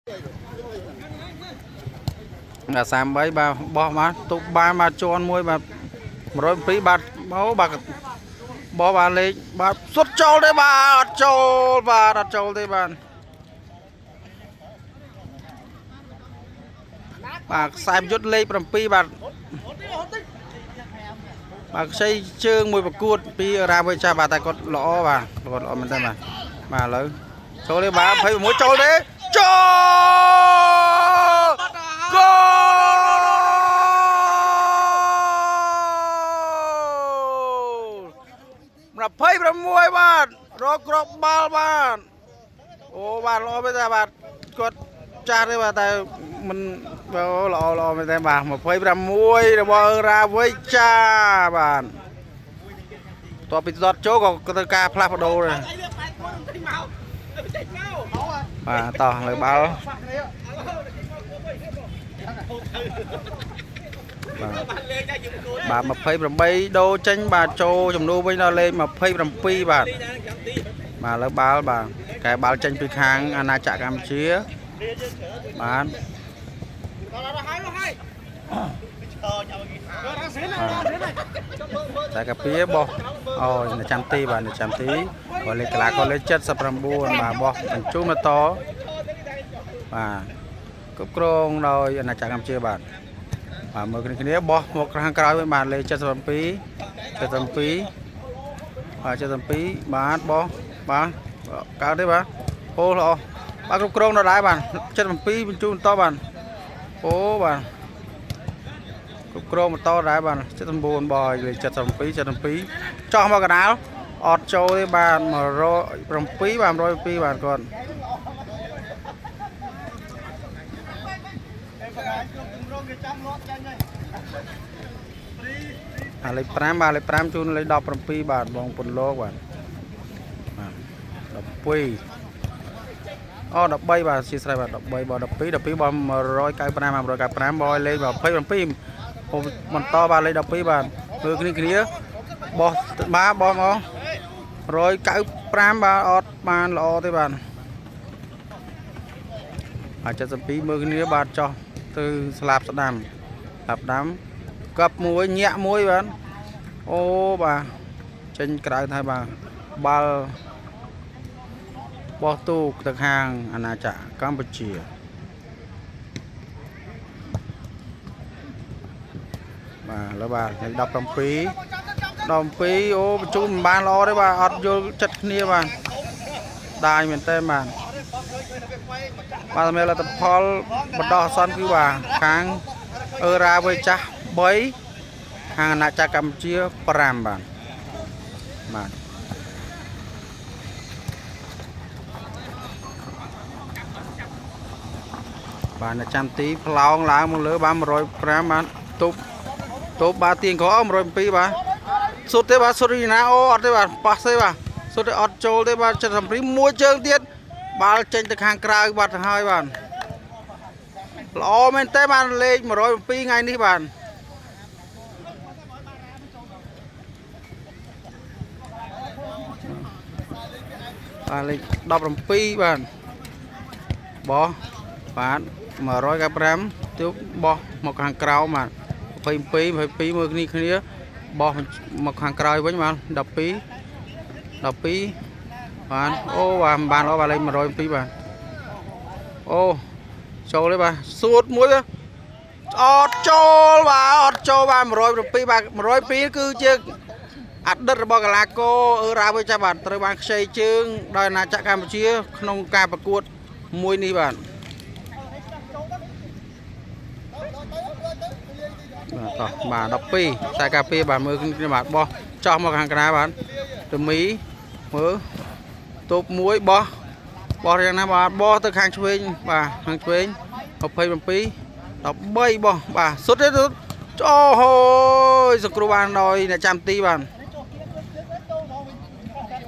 បាទ33បាទបោះបាទទុកបានបាទជន់មួយបាទ102បាទអូបាទបោះបាទលេខបាទសុតចូលទេបាទអត់ចូលបាទអត់ចូលទេបាទបាទខ្សែយុទ្ធលេខ7បាទបាទខ្ចីជើងមួយប្រកួតពីរាវិចាបាទតែគាត់ល្អបាទគាត់ល្អមែនតើបាទបាទឥឡូវចូលទេបាទ26ចូលទេចូល គោល26បាទរកគ្រាប់បាល់បាទអូបាទល្អមែនទេបាទគាត់ចាស់ទេបាទតែមិនអូល្អល្អមែនទេបាទ26របស់រាវិចាបាទតបពីដតចូលក៏ត្រូវការផ្លាស់ប្ដូរដែរបាទតោះលើបាល់ បាទបាទ28ដូរចេញបាទចូលចំនួនវិញដល់លេខ27បាទបាទលើបាល់បាទកែបាល់ចេញពីខាងអាណាចក្រកម្ពុជាបាទតែកាពីបោះអូនៅចាំទីបាទនៅចាំទីបើលេខកលាក៏លេខ79បាទបោះបញ្ជូនមកតបាទគ្រប់គ្រងដោយអាណាចក្រកម្ពុជាបាទបាទមើលគ្នាគ្នាបោះមកខាងក្រោយវិញបាទលេខ77 72បាទ72បាទបោះបាទកើតទេបាទអូល្អបាទគ្រប់គ្រងដល់ដែរបាទ77បញ្ជូនបន្តបាទអូបាទគ្រប់គ្រងបន្តដែរបាទ79បោះលេខ77 72ចោះមកកដាលអត់ចូលទេបាទ107បាទ102បាទគាត់អាលេខ5បាទលេខ5ជូនលេខ17បាទបងពន្លកបាទបាទ12អូ13បាទជាស្រ័យបាទ13បាទ12 12បាទ195បាទ195បយលេខ27បន្តបាទលេខ12បាទមើលគ្នាគ្នាបោះបាទបោះមក195បាទអត់បានល្អទេបាទបាទ72មើលគ្នាបាទចោះទៅស្លាបស្ដាំស្លាបដាំកັບមួយញាក់មួយបាទអូបាទចេញក្រៅទៅបាទបាល់បោះទូកទៅខាងអាណាចក្រកម្ពុជាបាទឥឡូវបាទលេខ17 17អូបញ្ជូនមិនបានល្អទេបាទអត់យល់ចិត្តគ្នាបាទដាយមែនតើបាទបាទសម្រាប់លទ្ធផលបណ្ដោះអាសន្នគឺបាទខាងអឺរ៉ាវ័យចាស់3ខាងអាណាចក្រកម្ពុជា5បាទបាទបាទនៅចាំទីផ្លោងឡើងមកលើបាទ105បាទទប់ទប់បាទទៀងក្រ107បាទសុទ្ធទេបាទសុទ្ធរីណាអូអត់ទេបាទប៉ះទេបាទសុទ្ធទេអត់ចូលទេបាទ73មួយជើងទៀតបាល់ចេញទៅខាងក្រៅបាត់ទៅហើយបាទល្អមែនទេបាទលេខ107ថ្ងៃនេះបាទបាទលេខ17បាទបោះបាទ195ទើបបោះមកខាងក្រៅបាទ22 22មើលគ្នាគ្នាបោះមកខាងក្រោយវិញបាទ12 12បាទអូបាទមិនបានល្អបាទលេខ102បាទអូចូលទេបាទសួតមួយអត់ចូលបាទអត់ចូលបាទ107បាទ102គឺជាអតីតរបស់កីឡាករអឺរ៉ាវិញចាស់បាទត្រូវបានខ្ចីជើងដោយអាណាចក្រកម្ពុជា ក្នុងការប្រកួតមួយនេះបាទបាទតោះបាទ12ខ្សែការពារបាទមើលគ្នាបាទបោះចោះមកខាងក្រៅបាទទៅមីមើលទប់មួយបោះបោះយ៉ាងណាបាទបោះទៅខាងឆ្វេងបាទខាងឆ្វេង27 13បោះបាទសុទ្ធទេសុទ្ធអូហូយសង្គ្រោះបានដោយអ្នកចាំទីបាទ